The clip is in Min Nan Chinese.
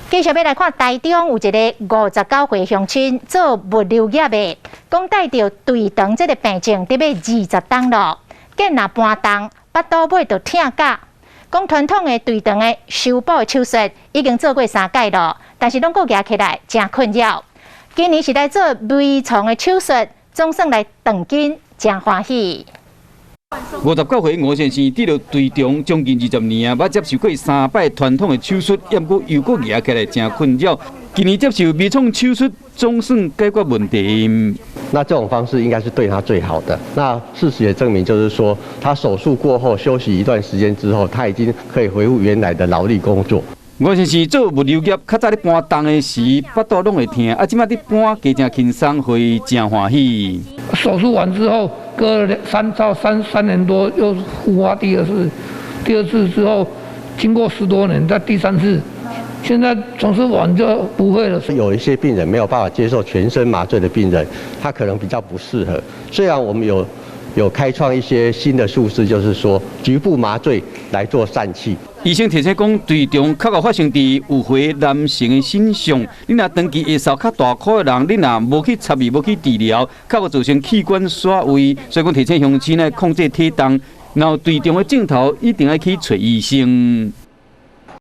繼續欲來看台中有一个59歲鄉親做物流業的，講帶著墜腸這个病症，佇欲20冬囉，見若搬重，腹肚尾就疼甲。講傳統的墜腸的修補手術已經做過三擺囉，但是攏閣夯起來，誠困擾。今年是來做微創的手術，總算來斷筋，誠歡喜。59歲吳先生得著墜腸將近20年啊，捌接受過三擺傳統的手術，毋過又閣夯起來，誠困擾。今年接受微創手術，總算解決問題。那這種方式應該是對他最好的。那事實也證明，就是說他手術過後休息一段時間之後，他已經可以恢復原來的勞力工作。吳先生做物流業，較早咧搬重的時，腹肚攏會疼，啊，這擺咧搬加誠輕鬆，會誠歡喜。手術完之後，隔了兩三到三三年多，又復發第二次，第二次之後，經過10多年，再第三次，現在總是完就不會了。有一些病人沒有辦法接受全身麻醉的病人，他可能比較不適合。雖然我們有開創一些新的術式，就是說局部麻醉來做疝氣。醫生提醒講，墜腸較會發生佇有歲男性的身上。你若長期會瘦較大箍的人，你若無去插伊，無去治療，較會造成器官衰位。所以講提醒鄉親來控制體重，然後墜腸的症頭一定愛去揣醫生。